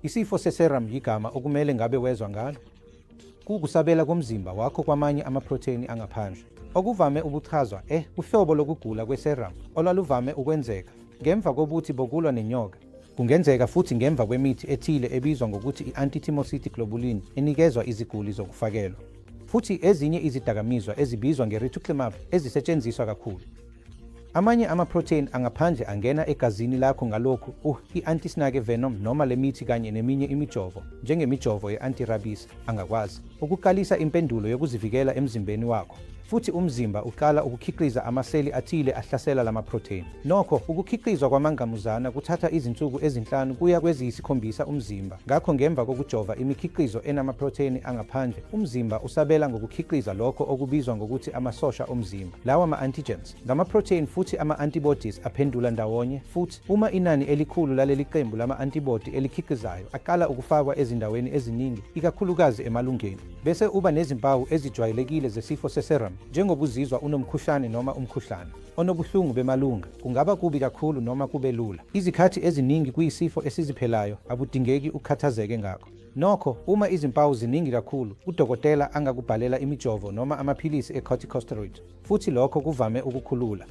Isifo se-serum yigama okumele ngabe wezwa ngalo. Kuwukusabela komzimba wakho kwamanye amaprotheni angaphandle, okuvame ukuchazwa e uhlobo lokugula kwe-serum olwaluvame ukwenzeka ngemva kobuthi bokulwa nenyoka. Kungenzeka futhi ngemva kwemithi ethile ebizwa ngokuthi i-antithymocytic globulin enikezwa iziguli zokufakelwa, futhi ezinye izidakamizwa ezibizwa nge-rituximab ezisetshenziswa kakhulu. Amanye amaprotheni angaphandle angena egazini lakho ngalokhu i-anti-snake venom noma lemithi kanye neminye imijovo, njengemijovo ye-anti-rabies, angakwazi ukuqalisa impendulo yokuzivikela emzimbeni wakho. Futhi umzimba uqala ukukhiqiza amaseli athile ahlasela lamaprotheni. Nokho, ukukhiqizwa kwamangqamuzana kuthatha izinsuku ezinhlanu kuya kweziyisikhombisa umzimba, ngakho ngemva kokujova imikhiqizo enamaprotheni angaphandle, umzimba usabela ngokukhiqiza lokho okubizwa ngokuthi amasosha omzimba. Lawa ma-antigens ngamaprotheni futhi ama-antibodies aphendula ndawonye futhi uma inani elikhulu laleli qembu lama-antibody elikhiqizayo aqala ukufakwa ezindaweni eziningi, ikakhulukazi emalungeni, bese uba nezimpawu ezijwayelekile zesifo se-serum, njengokuzizwa unomkhuhlane noma umkhuhlane onobuhlungu bemalunga. Kungaba kubi kakhulu noma kube lula. Izikhathi eziningi kuyisifo esiziphelayo, akudingeki ukhathazeke ngakho. Nokho, uma izimpawu ziningi kakhulu, udokotela angakubhalela imijovo noma amaphilisi e-corticosteroid, futhi lokho kuvame ukukhulula.